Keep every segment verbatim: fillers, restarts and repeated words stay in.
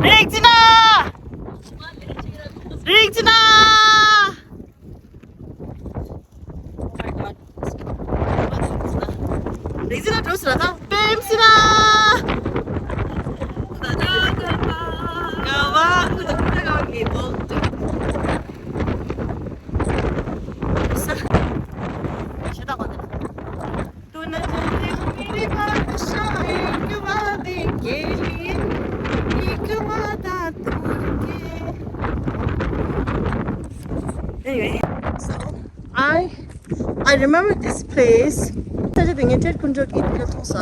རིག་ཅི་ན། རིག་ཅི་ན། རིག་ཅི་ན་འགྲོ་སི་ར་ད་པེམ་སི་ར། Anyway, so I I remember this place. ད་ཅི་དེ་ངས་ཊེཌ་ཁོ་ཌོ་གི་དེ་ལ་མཐོང་ས།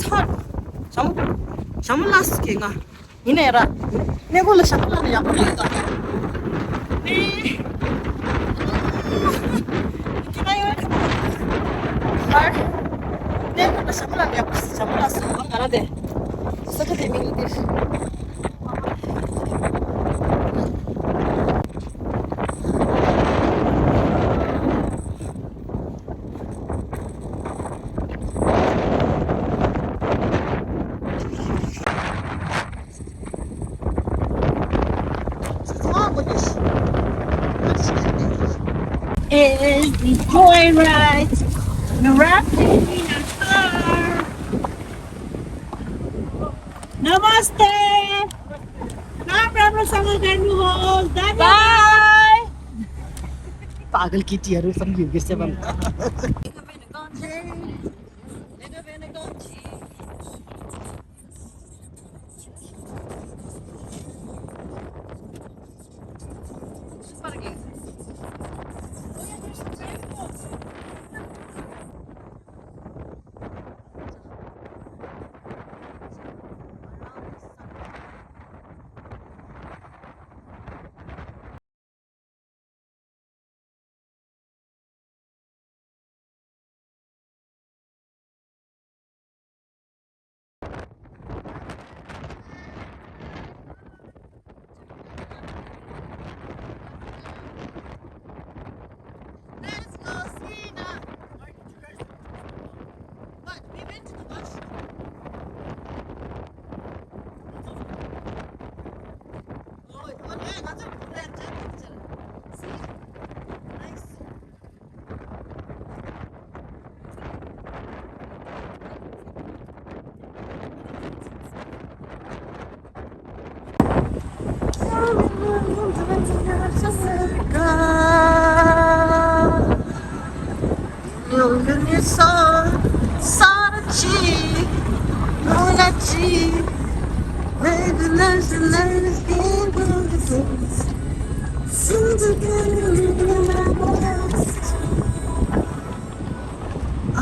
ཚར། ཞྭ་མོ། ཞྭ་མོ་ལ་སི་ཀེ་ང་། ཡིན་ནའི་ར། གནས་སྐོར་ལ་ཞྭ་མོ་ལ་ནི་ཡག་པོ་རེད་ད། ཨེ། ཁྱེད་ན་ཡོད་ཁ་མ། ཧར། གནས་སྐོར་ལ་ཞྭ་མོ་ལ་ནི་ཡག་པོ་རེད། ཞྭ་མོ་ལ་སི་ང་རང་དེ། ས་ཁ་དེ་མིང་དེ། Is the joyride wrapping in a car? Namaste. Ram राम सागर गर्नु हो। बाई। पागल केटीहरू सम्झियो के seven. Let's go, Sina. But we went to the washroom. Oh, oh, yeah, that's a good idea. See? Nice.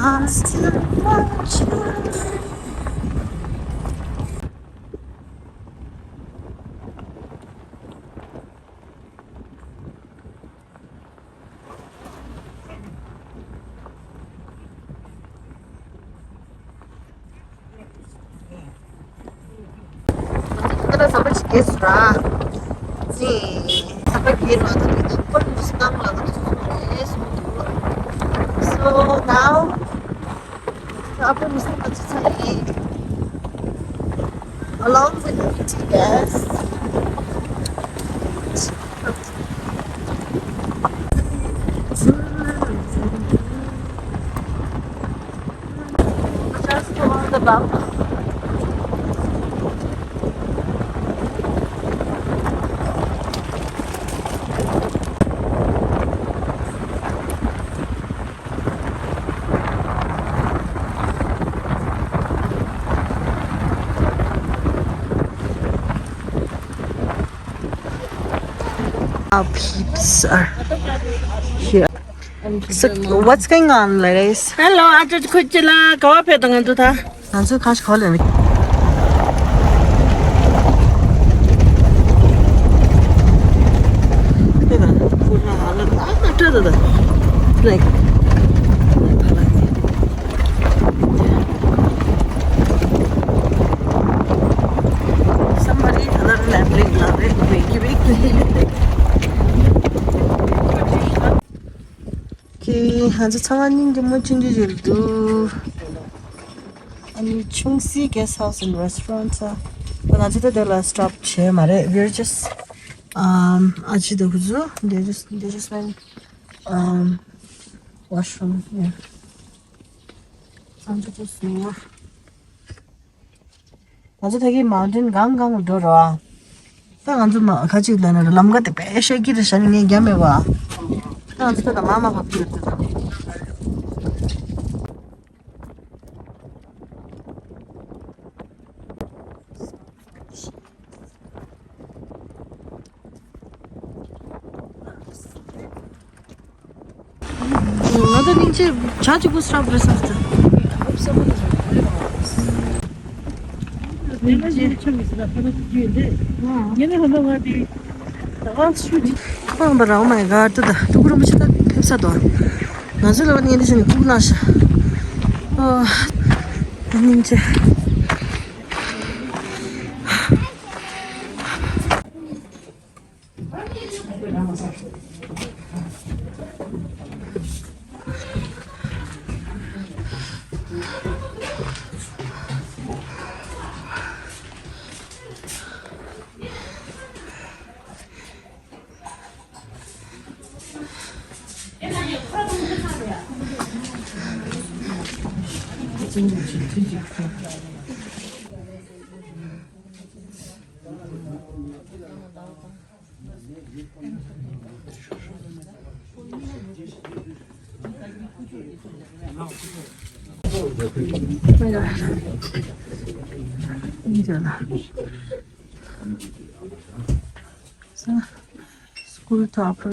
I still want you. ད་ལྟ་ཟམ་པ་ཞིག་བརྒྱབ་སོང་ར། ཅི། ཟམ་པ་བརྒྱབ་ར་ད་དེ་ད་པར་མི་སི་ཏང་ལ་ད་སོ་སོ་རེད་སོང་འདུག So now ད་པར་མི་སི་ཏང་ཚ་ཚ་ཡིན། Along with the B T S. Just on the bump. Our peeps are here. So, what's going on, ladies? Hello, ཨ་ཅག་ཁུ་ཅི་ལ་ག་བ་ཕེབས་དང་ང་ཚོ་ད། ང་ཚོ་ཁ་ཤས་གོ་ལེ་མི། Somebody another lamp ring la ring ring ring. Okay, ང་ཚོ་ཚང་མ་སྙིང་རྗེ་མོ་ཆུང་ཆུང་ཞིག་འདུག་ཨ་ནི་ཆུང་སི་guest house and restaurant ཨ། ང་ཚོ་ད་དེ་ལ་stop བྱས་མ་རེད། We're just um ཨ་ཅི་འདུག་གུ་ཚོ། They just, they just went um washroom. Yeah. ང་ཚོ་ད་གིན་mountain གང་གང་འགྲོ་རོགས། ད་ང་ཚོ་མ་ཁ་ཅིག་ལ་ན་ལམ་ཁ་དེ་དཔེ་ཤེས་ཀྱི་རེད་ཤག་ངས་རྒྱབ་མེད་པ། ད་ང་ཚོ་ད་མ་མ་བབས་ཀྱི་རེད་ད། ང་ད་སྙིང་རྗེ་ཇ་གཅིག་པུ་སྲབ་རེད་ས་ད། ཁོང་པ་རང་མ་ཡི་གར་ད་ད་ཕྲུ་གུ་རིན་པོ་ཆེ་ད་ཕེབས་ས་དོ། ང་ཚོ་ལ་བ་ངས་འདི་བྱས་ནས་ཕུག་ན་ཤ། ཨོ། སྙིང་རྗེ། School topper.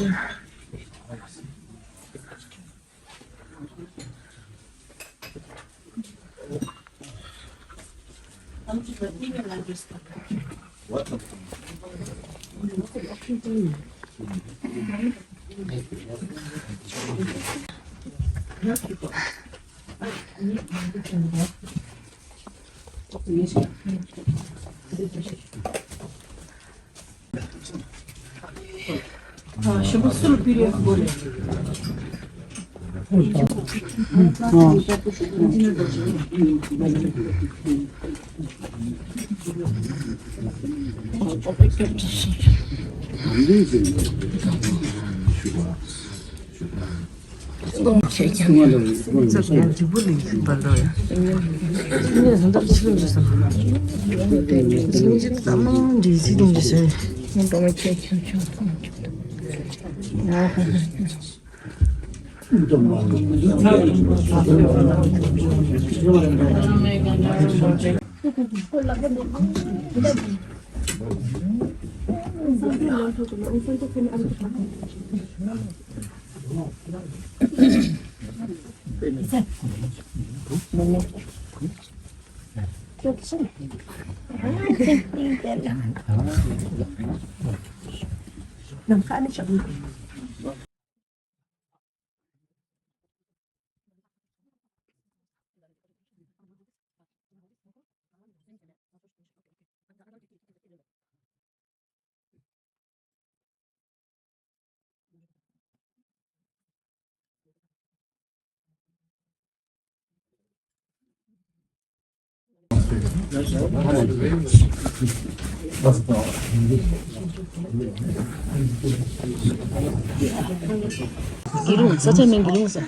དགེ་སློང་ས་ཆ་མིན་དགེ་སློང་ས།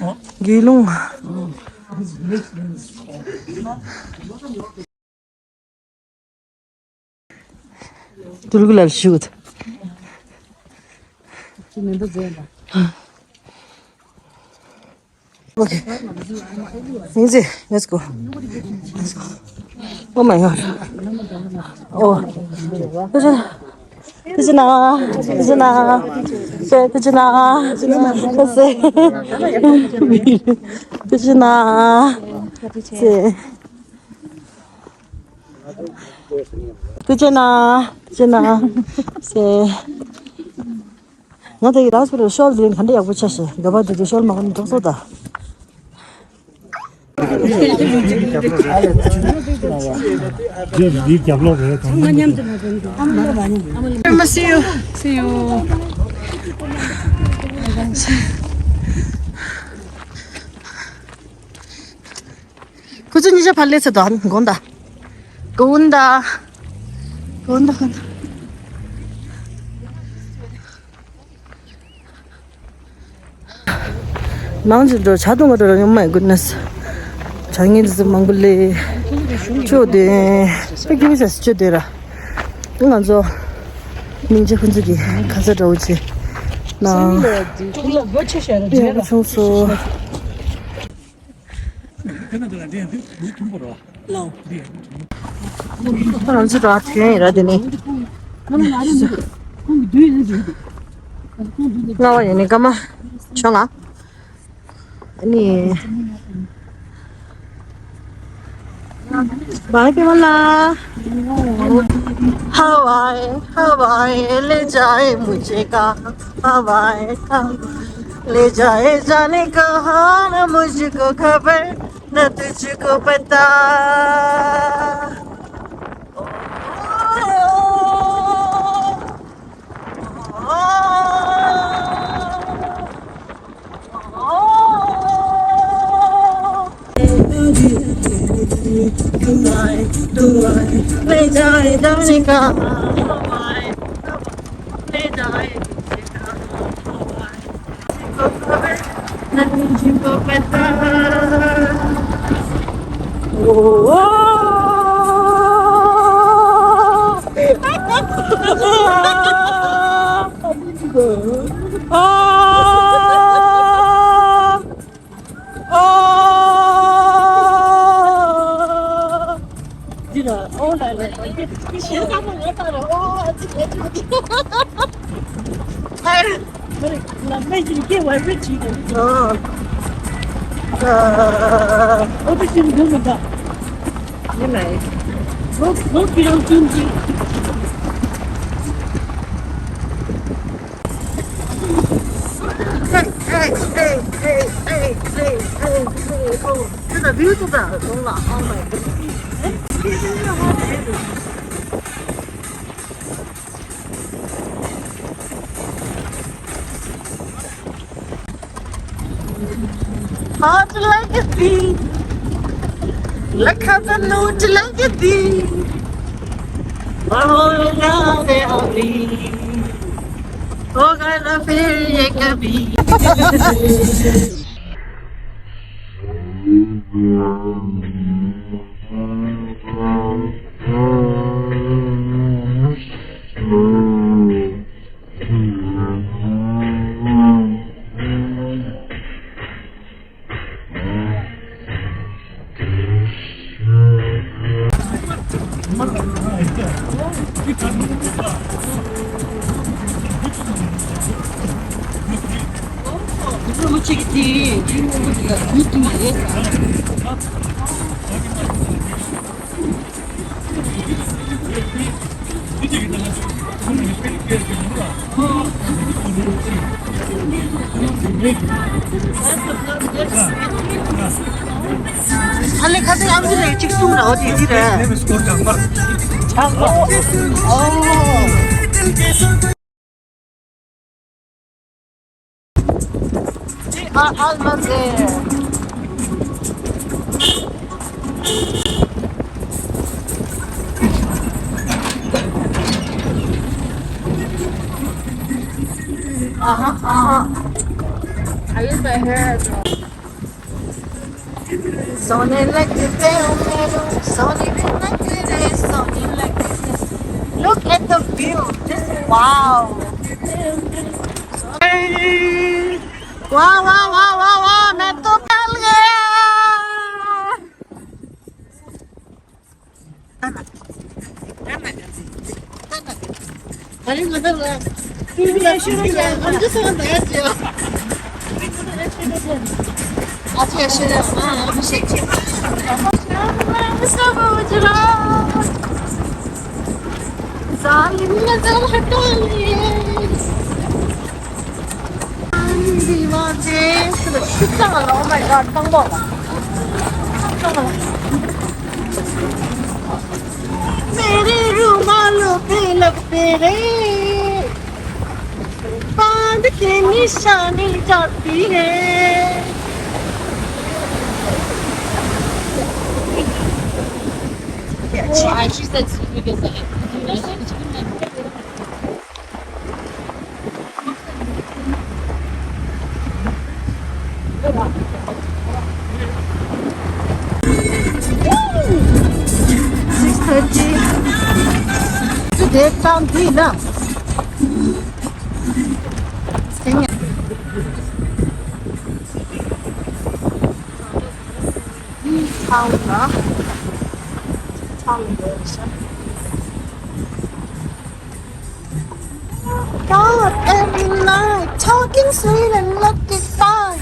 དགེ་སློང་། དུལ་གུ་ལ་ཞུགས། Okay. Easy. Let's go. Let's go. Oh my God. Oh. ཐུགས་རྗེ་གནང་། ཐུགས་རྗེ་གནང་། ཐུགས་རྗེ་གནང་། ཐུགས་རྗེ་གནང་། ཐུགས་རྗེ་གནང་། ཐུགས་རྗེ་གནང་། ཐུགས་རྗེ་གནང་། ང་དེ་ཡི་རང་སྤེལ་ཤོལ་འདི་ག་འདྲ་ཡག་པོ་ཆགས་ཤག་འདི་པ་འདི་དུ་ཤོལ་མ་གོན་འགྲོ་སོ་ད། འདི་རྒྱབ་ལོག་རེད་དང་། See you. See you. ཁོ་ཚོ་གཉིས་ཆ་ཕར་སླེབས་ཚར་དང་དགོངས་དག་དགོངས་དག་དགོངས་དག་ནང་ཅིག་འགྲོ་ཇ་འཐུང་ག་འགྲོ་ར་ཡོང་མ་ཡིན་གུ་ནས། ཇ་ངན་ཙི་མང་པོ་ལས། ཅོ་དེ། ཨེ་ཀི་བི་ས་སི་ཅོ་དེ་ར། ང་ཚོ། སྙིང་རྗེ་ཁོང་ཚོ་གི་ཁ་ཚ་འདྲ་བོ་ཆེ། ན། ཡག་པོ་བྱུང་སོ། ང་ཚོ་ར་ཐོན་ཡིན་ར་དེ་ནི། ང་བ་ཡིན་ནི་ཀ་མ། ཆོ་ང་། ཨ་ནི། बाय के वाला। हवाई हवाई ले जाए मुझे कहाँ, हवाई हवाई ले जाए जाने कहाँ, न मुझको खबर न तुझको पता। ले जाए जाने का हवाई, ले जाए तुझको पता। ओ, ओ, ओ। Hot like a thief, like a note like a thief. Oh, love, love, oh, gonna feel like a bee. ཨ་ལེ་ཁ་སང་ཨམ་ཅི་ལགས་གཅིག་གསུངས་ར་འོ་དེ་འདི་རེད། ཨོ། We are almost there. Uh-huh, uh-huh. I use my hair as well. सोने लगते हो मेरे, सोने के नखरे, सोने लगते हैं। Look at the view, just wow. वाह, वाह, वाह, वाह, वाह, मैं तो गल गया। 아니, 맞아, 맞아. I'm just on the edge, yeah. 아주 열심히 했어. 아, 너무 섹시해. 무서워지라. 자, 이민아, 좀 활동해. 안디와제. 근데 춥잖아. Oh my god, 깜 मेरे रुमालों पे लगते रे, बांध के निशानी जाती है। Six thirty. Today can't be enough. Town, huh? Town. God, every night, talking sweet and looking fine.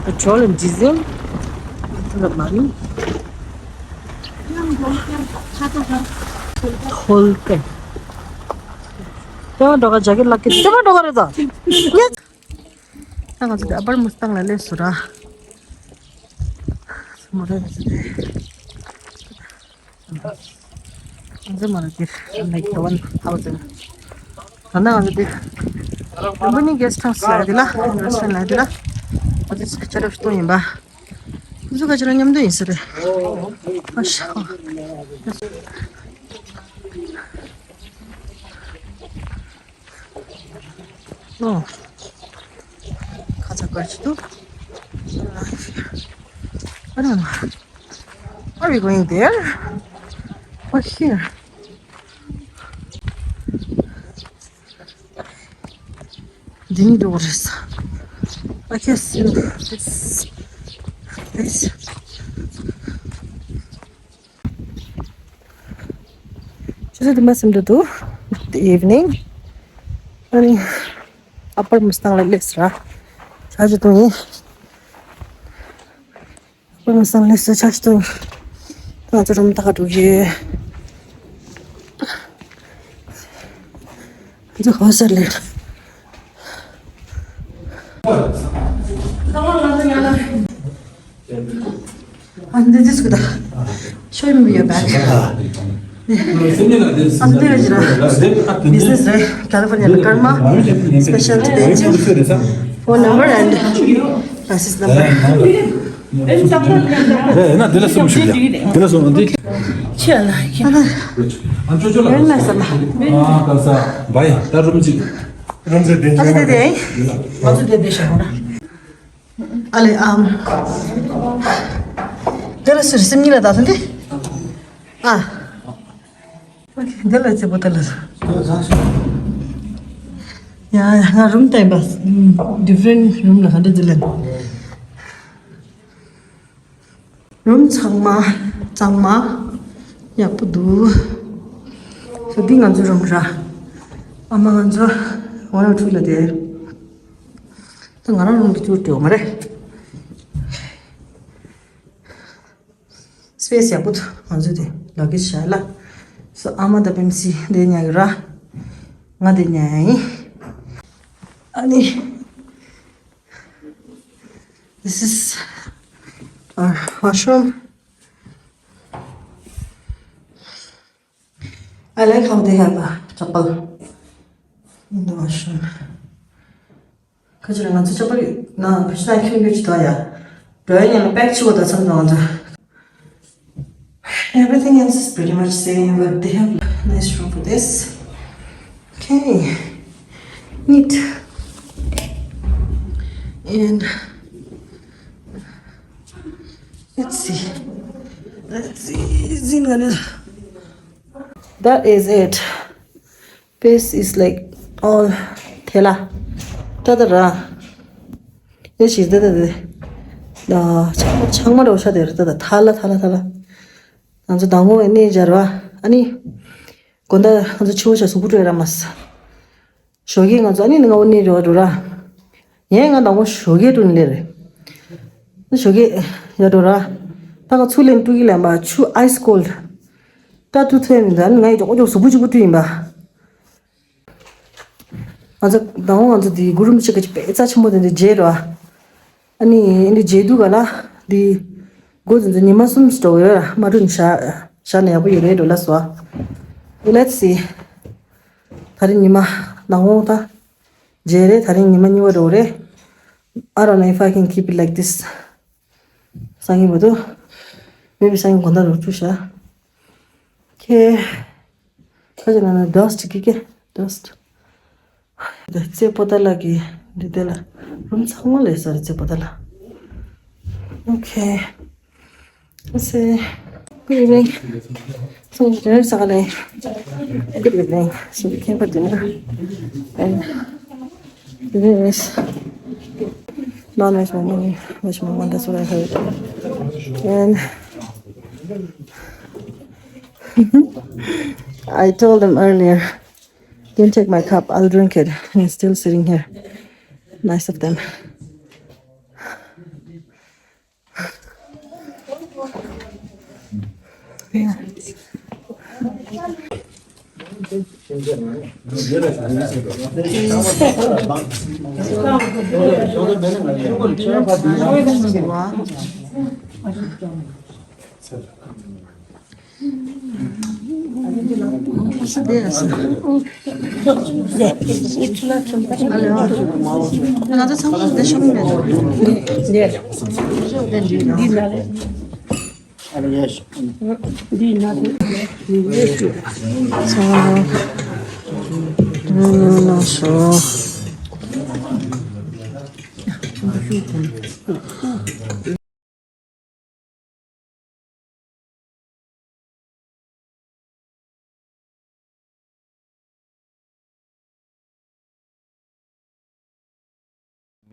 Petrol and diesel. ཐོལ་ཏེ། ལྟེ་བ་འགྲོ་ག་ཇ་ཀེ་ལག་ཀེ་ལྟེ་བ་འགྲོ་ག་རེད་ད། ད་ང་ཚོ་དེ་ཨ་པར་མུ་སི་ཏང་ལ་སླེབས་སོང་ར། མོ་ར་ང་ཚོ་དེ། ང་ཚོ་མོ་ར་དེ་like the one house in. ད་ནང་ང་ཚོ་དེ། Company guest house ལ་དེ་ལ་restaurant ལ་དེ་ལ། ང་ཚོ་ཆ་རོགས་སྟོང་ཡིན་པ། ང་ཚོ་ཁ་ཆ་རོགས་མཉམ་དུ་ཡིན་ས་རེད། ཨ་ཤ། Oh. Kazakhstan. I don't know. Are we going there? Or here? Didn't do this. I guess, you know, this, this. ཆུ་ཚོད་བདུན་པ་ཟིན་འགྲོ་འདུག evening. ཨ་ནི་ཨ་པར་མུ་སི་ཏང་ལ་སླེབས་ར། ཆར་ཆུ་བཏང་ཡིན། ཨ་པར་མུ་སི་ཏང་སླེབས་ས་ཆར་ཆུ་བཏང་ཡིན། ང་ཚོ་རུམ་ཐག་འགྲོ་གི་ཡོད། ང་ཚོ་ཧོ་སར་ལེ། And this is good. Show me your bag. ཨ་ཙི་རེ་ཅི་ར། Business རེད། California ལ་སྐར་མ། Special today. Phone number and license number. རེད་ན་དེ་ལ་སུམ་ཞུ་ཡ། དེ་ལ་སུམ་འདི། ཆེ་ལ་ཡ། ཨ་ཅོ་ཅོ་ལ། རེད་ན་ས་ལ། ཨ་ཀ་ས་བའི་ད་རུམ་ཅིག་རུམ་ཟེར་དེ། ཨ་ཙི་དེ་དེ། ང་ཚོ་དེ་དེ་ཞོག་ན། ཨ་ལེ་ཨམ། དེ་ལ་སུ་སེམས་ཉིད་ལ་ད་སོང་དེ། ཨ། འདི་ལ་ཚེ་པོ་དེ་ལ། ཡ་ང་རུམ་བསྟན་པ། Different room ལ་ག་འདྲ་འདི་ལ། རུམ་ཚང་མ་གཙང་མ་ཡག་པོ་འདུག་ས་འདི་ང་ཚོའི་རུམ་ར། ཨ་མ་ང་ཚོ་one oh two ལ་བསྡད། ད་ང་རང་རུམ་གྱི་ཚུར་བྲོས་མ་རེད། Space ཡག་པོ་འདུག་ང་ཚོ་དེ་ལག་གི་བྱ་ལ། སོ་ཨ་མ་དང་པེམ་སི་བསྡད་ཉག་གི་ར། ང་བསྡད་ཉག་ཡིན། ཨ་ནི། This is our washroom. I like how they have a chappal in the washroom. ཁ་ཅིག་ང་ཚོ་ཅོ་པ་ན་ཕྱི་ན་ཁྱོད་ཡོད་ཅི་ད་ཡ། འགྲོ་ཡ་ཉལ་པེག་ཆུ་བོ་ད་ཚང་ང་ཚོ། Everything else is pretty much same, but they have nice room for this. Okay. Neat. And let's see. Let's see. That is it. This is like all tela. Tadara. དེ་ཞིག་དེ་དེ་དེ། ད་ཆང་མ་ཆང་མ་རོ་ཤ་དེ་རེད་ད། ད་ཐ་ལ་ཐ་ལ་ཐ་ལ། ང་ཚོ་དང་པོ་ནས་སྦྱར་བ། ཨ་ནི། དགོང་དག་ང་ཚོ་ཆུ་བོ་ཤ་གཟུགས་པོ་སྤྲོད་ར་མ་ས། ཞོགས་ཀས་ང་ཚོ་ཨ་ནི་ང་འོ་ནས་རོ་འགྲོ་ར། ཡང་ང་དང་པོ་ཞོགས་ཀས་འགྲོ་ནི་ལེ་རེད། ཞོགས་ཀས་ཡར་འགྲོ་ར། ད་ང་ཚུར་ལེན་སྤྲུལ་གི་ལེན་པ་ཆུ་ice cold། ད་དུ་ཐོན་མི་འདུག་ཨ་ནི་ང་ཡི་ཅོག་ཅོག་གཟུགས་པོ་གཅིག་པུ་དུ་ཡིན་པ། ང་ཚོ་དང་པོ་ང་ཚོ་འདི་གུ་རུམ་ཅིག་གི་དཔེ་རྩ་ཆེན་པོ་དེ་འདྲ་མཇལ་རོ། ཨ་ནི་འདི་མཇལ་དུས་ག་ལ་འདི་སྒོ་འཛིན་ཚོ་ཉི་མ་གསུམ་འགྲོ་གི་རེད་མ་འགྲོ་ནི་ཤ་ཤ་ནས་ཡག་པོ་ཡོད་རེད་འགྲོ་ལ་སོ། Let's see། ད་རིང་ཉི་མ་དང་པོ་ད་མཇལ་རེད། ད་རིང་ཉི་མ་གཉིས་པ་འགྲོ་རེད། I don't know if I can keep it like this. སང་ཉིན་མ་དུ་maybe སང་ཉིན་དགོང་དག་རུ་བཅུ་ཤ། Okay. ཁ་ཅིག་ན་ན་dust ཀི་ཀེ་dust། རྩེ་པོ་ཏ་ལ་གི་འདི་དེ་ལ་རུམ་ཚང་མ་ལས་ས་རེད་རྩེ་པོ་ཏ་ལ། Okay. Say good evening. So, good evening. So, we came for dinner. And today is non-veg Monday, veg Monday, that's what I heard. And I told them earlier, don't take my cup, I'll drink it. And it's still sitting here. Nice of them. Yeah.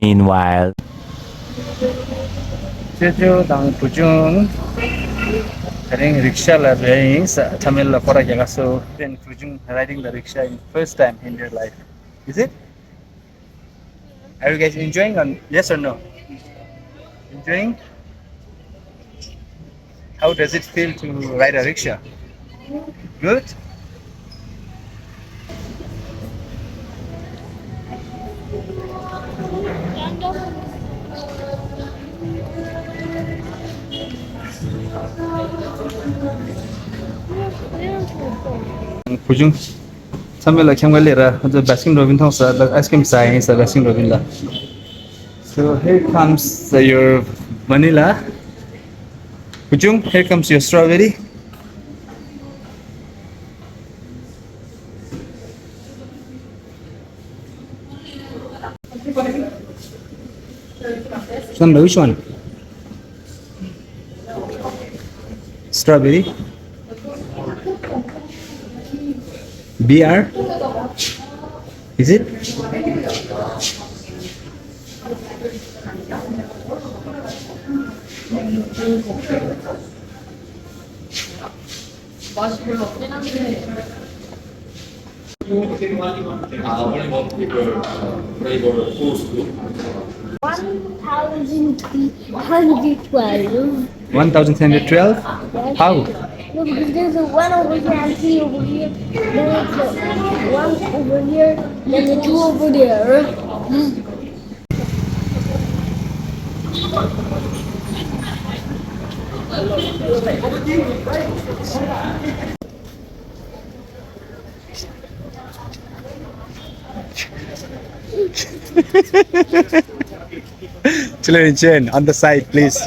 Meanwhile. ཅོ་ཅོ་དང་བུ་ཆུང་། དེ་རིང་རིག་ཤ་ལ་རེད་ཡིན་ས་ཐ་མིལ་ལ་ཁོ་ར་རྒྱ་གར་སོ། Then བུ་ཆུང་riding the rickshaw in first time in their life. Is it? Are you guys enjoying or yes or no? Enjoying? How does it feel to ride a rickshaw? Good? བུ་ཆུང་། ཚང་མས་ལ་ཁྱམས་ཀ་ལས་ར་ང་ཚོ་བེ་སྐིན་རོ་བིན་མཐོང་ས་ལ་ice cream ཟ་ཡིན་ས་བེ་སྐིན་རོ་བིན་ལ། So here comes your vanilla. བུ་ཆུང་། Here comes your strawberry. Sandra, which one? Strawberry? B R? Is it? One thousand three hundred twelve. One thousand three hundred twelve? Yes. How? No, because there's a one over here and three over here. Then it's a one over here, then the two over there. Children, on the side, please.